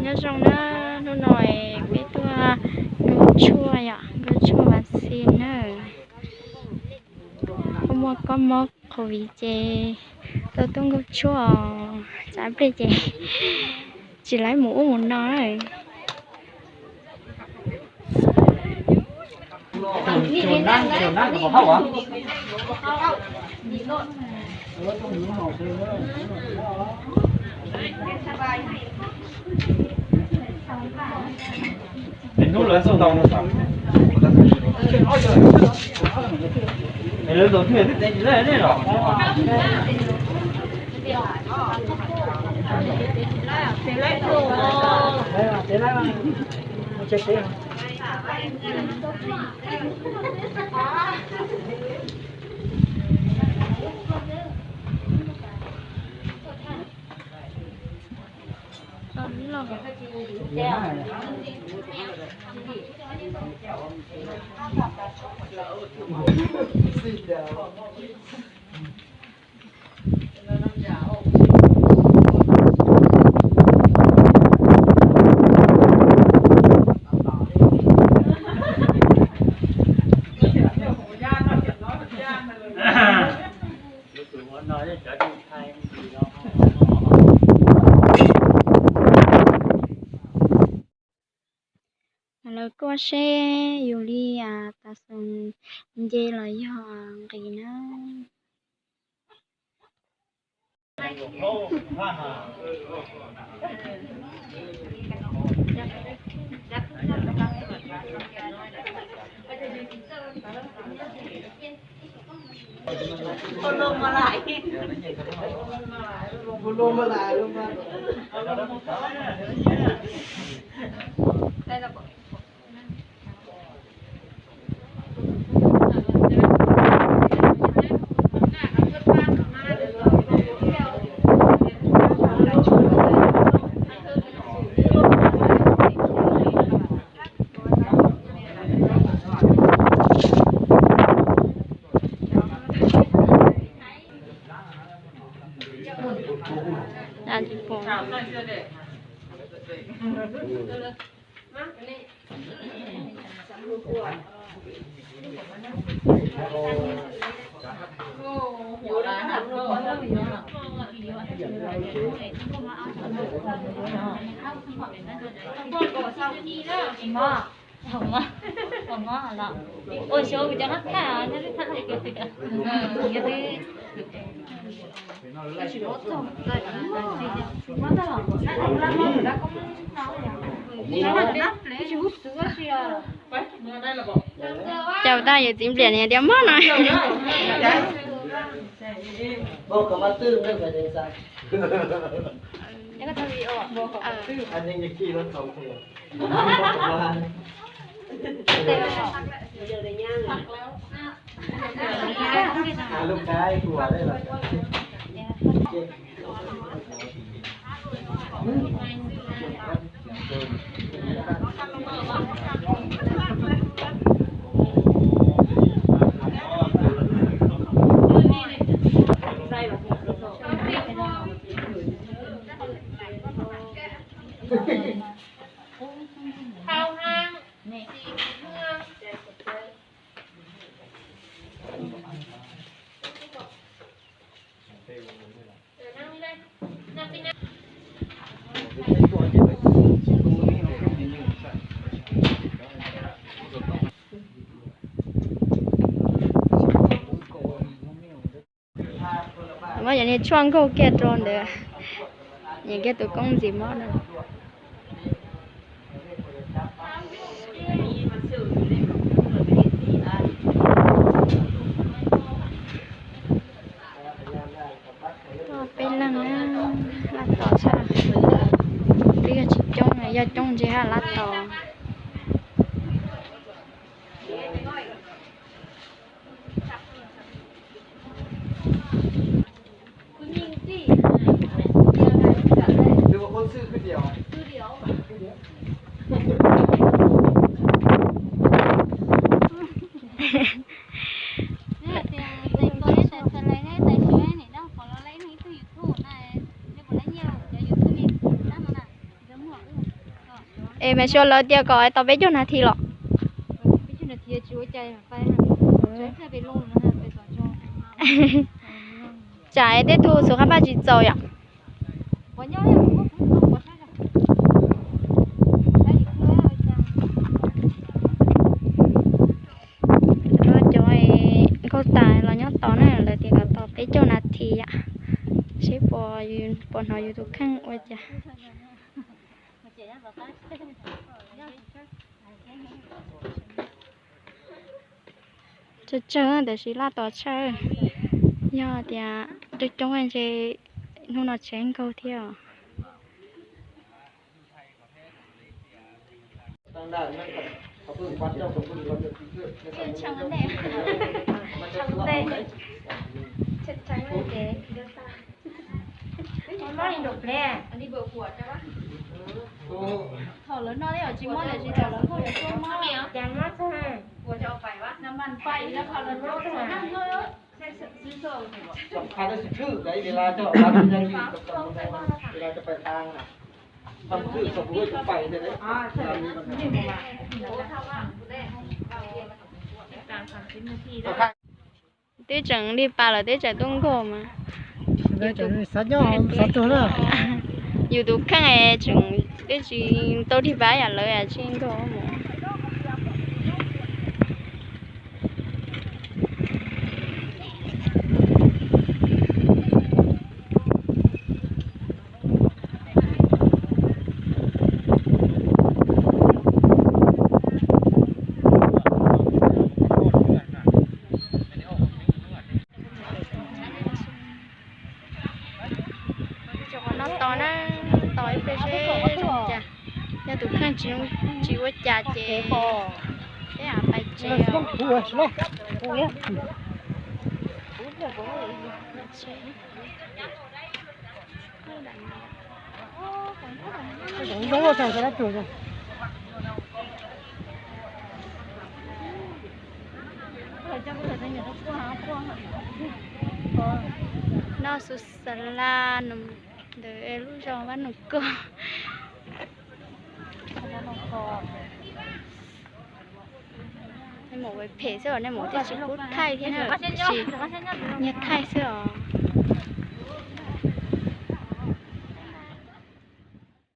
Nyob zoo na, hnub no peb tuaj nkaug tshuaj yom, nkaug tshuaj vaccine na. Kuj muaj koj mob COVID ces tau tuaj nkaug tshuaj os, tsam ib pliag ces tsis laib mus ub mus no. Lawv kuaj seb yus li tas xus nce los yog nqis na. Cas ua tau yawm txiv npliam niag diav mob no. Muab yog niag tshuaj nkaug kiag rau ntawd, nyeem kiag tus koob ntxiv mob no. Peb leeg na, laj tos tshaj, twb yog tsis coob, yog coob ntshe haj laj tos. Es mas xyov lawv tias kom tos peb caug nas this los? Tsam es tej tug xov qab paj tsis txaus yom. Cov nkauj tas los nyob tos na, lawv tias kom tos peb caug nas this yom. Seb puas hnov yus tus kheej ua cas. Tsawg tsawg tiam sis laj tos tshaj. Yog tias coob coob ntshe hnub no tsev nkaug thiab. Thaum lawv noj teb yog tsis mob, tiam sis thaum lawv nkaug yog tuaj mob. Twb tseem lig pas lawm twb tseem tuaj nkaug mas. Yus tus kheej tseem twb tsis tau lig pas yam lawv tsis nkaug mus. Noj tos na, tos ib pliag seb zoo cas. Yog tus kheej tsis ua cas ces peb pais tsev. Noj xus xas las ntawm lub zos Vaj Nus Koj. Nej mus phem xwb os, nej mus twb tsis pub thaij thiab na, tiam sis nyiag thaij xwb os.